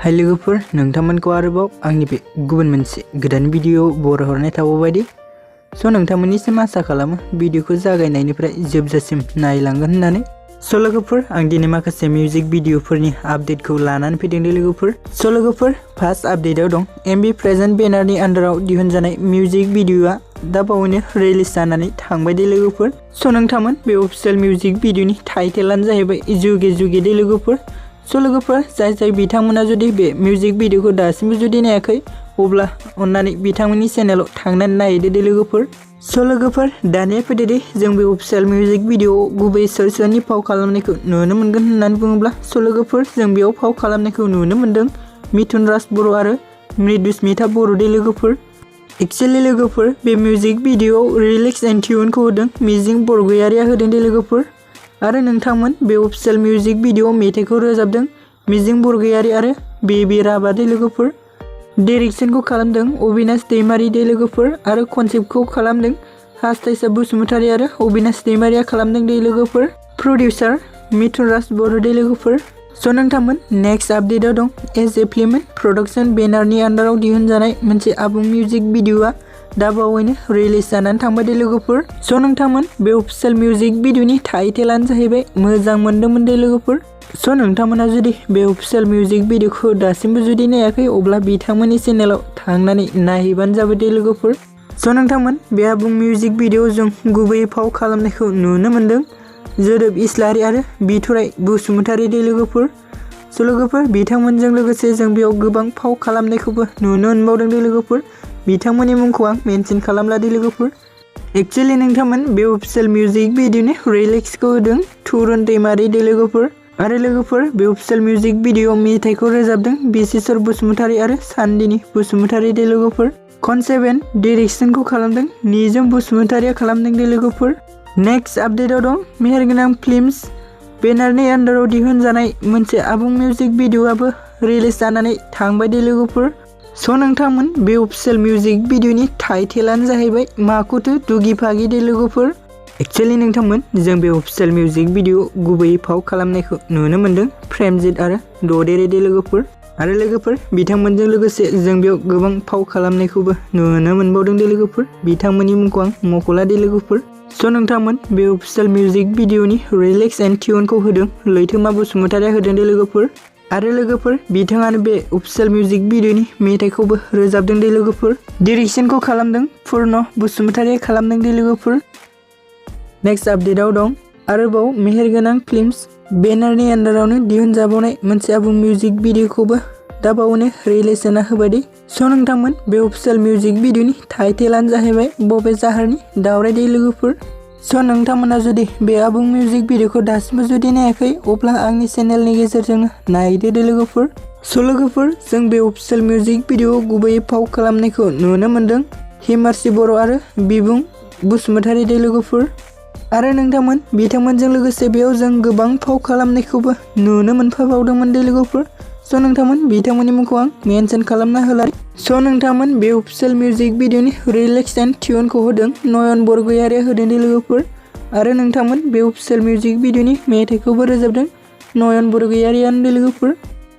हाय लोगोफोर नोंथांमोनखौ आरोबाव आंनि बे गुबुन मोनसे गोदान भिडियो बरायहरनाय थाबावबायदि नोंथांमोननिसिम आसा खालामो भिडियोखौ जागायनायनिफ्राय जोबजासिम नायलांगोन होननानै लोगोफोर आं दिनै माखासे मिउजिक भिडियोफोरनि आपडेटखौ लानानै फैदों लोगोफोर फार्स्ट आपडेटआव दं एमबी प्रेजेन्ट बेनारनि आन्डाराव दिहुनजानाय मिउजिक भिडियोआ दा बावैनो रिलिज जानानै थांबाय दे लोगोफोर नोंथांमोन बे अफिशियेल मिउजिक भिडियोनि टाइटेलानो जाहैबाय जुगे जुगे दे लोगोफोर लोगोफोर जाय बिथांमोना जुदि बे मिउजिक भिडियोखौ दासिमबो जुदि नायाखै अब्ला अन्नानै बिथांमोननि चेनेलाव थांनानै नायदो दे लोगोफोर दानिया फैदो दे जों बे अफिशियेल मिउजिक भिडियो गुबै सोरनि फाव खालामनायखौ नुनो मोनगोन होननानै बुङोब्ला लोगोफोर जों बेयाव फाव खालामनायखौ नुनो मोनदों मिथुन राज बर' आरो मृदुस्मिता बर' दे लोगोफोर एक्चुअली लोगोफोर बे मिउजिक भिडियोआव रिलिक्स एन्ड टिउनखौ होदों मिजिं बरगयारिया होदों दे लोगोफोर आरो नोंथांमोन बे अफिशियेल मिउजिक भिडियो मेथाइखौ रोजाबदों मिजिं बरगयारि आरो बेबी राभा दे लोगोफोर डाइरेक्शनखौ खालामदों अबिनाश दैमारी दे लोगोफोर आरो कनसेप्टखौ खालामदों हास्थायसा बसुमतारी आरो अबिनाश दैमारिया खालामदों दे लोगोफोर प्रडिउसार मिथुन राज बर' दे लोगोफोर नोंथांमोन नेक्स्ट आपडेटआव दं एज ए फिल्म प्रडाक्शन बेनारनि आन्डाराव दिहुनजानाय मोनसे आबुं मिउजिक भिडियोआ दा बावैनो रिलिज जानानै थांबाय दे लोगोफोर नोंथांमोन बे अफिशियेल मिउजिक भिडियोनि टाइटेलानो जाहैबाय मोजां मोनदोंमोन दे लोगोफोर नोंथांमोना जुदि बे अफिशियेल मिउजिक भिडियोखौ दासिमबो जुदि नायाखै अब्ला बिथांमोननि चेनेलाव थांनानै नायहैबानो जाबाय दे लोगोफोर नोंथांमोन बे आबुं मिउजिक भिडियोआव जों गुबैयै फाव खालामनायखौ नुनो मोनदों जोदोब इस्लारि आरो बिथराय बसुमतारी दे लोगोफोर बिथांमोनजों लोगोसे जों बेयाव गोबां फाव खालामनायखौबो नुनो मोनबावदों दे लोगोफोर बिथांमोननि मुंखौ आं मेनसन खालामला दे लोगोफोर एक्चुअली नोंथांमोन बे अफिशियेल मिउजिक भिडियोनि रिलिक्सखौ होदों तुरुन दैमारी दे लोगोफोर आरो लोगोफोर बे अफिशियेल मिउजिक भिडियो मेथाइखौ रोजाबदों बिशेश्वर बसुमतारी आरो सान्दिनी बसुमतारी दे लोगोफोर कनसेप्ट एन्ड डाइरेक्शनखौ खालामदों निजोम बसुमतारिया खालामदों दे लोगोफोर नेक्स्ट आपडेटआव दं मेहेरगोनां फिल्म्स बेनारनि आन्डाराव दिहुनजानाय मोनसे आबुं मिउजिक भिडियोआबो रिलिज जानानै थांबाय दे लोगोफोर नोंथांमोन बे अफिशियेल मिउजिक भिडियोनि टाइटेलानो जाहैबाय माकुतु दुगि फागि दे लोगोफोर एक्चुअली नोंथांमोन जों बे अफिशियेल मिउजिक भिडियो गुबैयै फाव खालामनायखौ नुनो मोनदों प्रेमजित आरो ददेरे दे लोगोफोर आरो लोगोफोर बिथांमोनजों लोगोसे जों बेयाव गोबां फाव खालामनायखौबो नुनो मोनबावदों दे लोगोफोर बिथांमोननि मुंखौ आं मख'ला दे लोगोफोर नोंथांमोन बे अफिशियेल मिउजिक भिडियोनि रिलिक्स एन्ड टिउनखौ होदों लैथोमा बसुमतारिया होदों दे लोगोफोर आरो लोगोफोर बिथाङानो बे अफिशियेल मिउजिक भिडियोनि मेथाइखौबो रोजाबदों दे लोगोफोर डाइरेक्शनखौ खालामदों पुर्ण बसुमतारिया खालामदों दे लोगोफोर नेक्स्ट आपडेटआव दं आरोबाव मेहेरगोनां फिल्म्स बेनारनि आन्डारावनो दिहुनजाबावनाय मोनसे आबुं मिउजिक भिडियोखौबो दा बावैनो रिलिज जाना होबाय दे नोंथांमोन बे अफिशियेल मिउजिक भिडियोनि टाइटेलानो जाहैबाय बबे जाहारनि दावराय दे लोगोफोर नोंथांमोना जुदि बे आबुं मिउजिक भिडियोखौ दासिमबो जुदि नायाखै अब्ला आंनि चेनेलनि गेजेरजोंनो नायदो दे लोगोफोर लोगोफोर जों बे अफिशियेल मिउजिक भिडियोआव गुबैयै फाव खालामनायखौ नुनो मोनदों हिमार्सि बर' आरो बिबुं बसुमतारी दे लोगोफोर आरो नोंथांमोन बिथांमोनजों लोगोसे बेयाव जों गोबां फाव खालामनायखौबो नुनो मोनफाबावदोंमोन दे लोगोफोर नोंथांमोन बिथांमोननि मुंखौ आं मेनसन खालामना होला नोंथांमोन बे अफिशियेल मिउजिक भिडियोनि रिलिक्स एन्ड टिउनखौ होदों नयन बरगयारिया होदों दे लोगोफोर आरो नोंथांमोन बे अफिशियेल मिउजिक भिडियोनि मेथाइखौबो रोजाबदों नयन बरगयारियानो दे लोगोफोर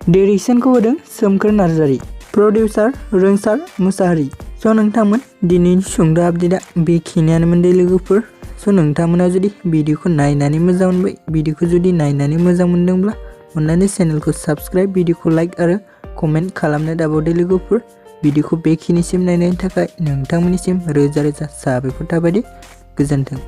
डाइरेक्शनखौ होदों सोमखोर नार्जारी प्रडिउसार रोंसार मुसाहारि नोंथांमोन दिनैनि सुंद' आपडेटआ बेखिनियानोमोन दे लोगोफोर नोंथांमोना जुदि भिडियोखौ नायनानै मोजां मोनबाय भिडियोखौ जुदि नायनानै मोजां मोनदोंब्ला अन्नानै चेनेलखौ साबस्क्राइब भिडियोखौ लाइक आरो कमेन्ट खालामनो दाबावदो लोगोफोर भिडियोखौ बेखिनिसिम नायनायनि थाखाय नोंथांमोननिसिम रोजा रोजा साबायखर थाबाय दे गोजोन्थों।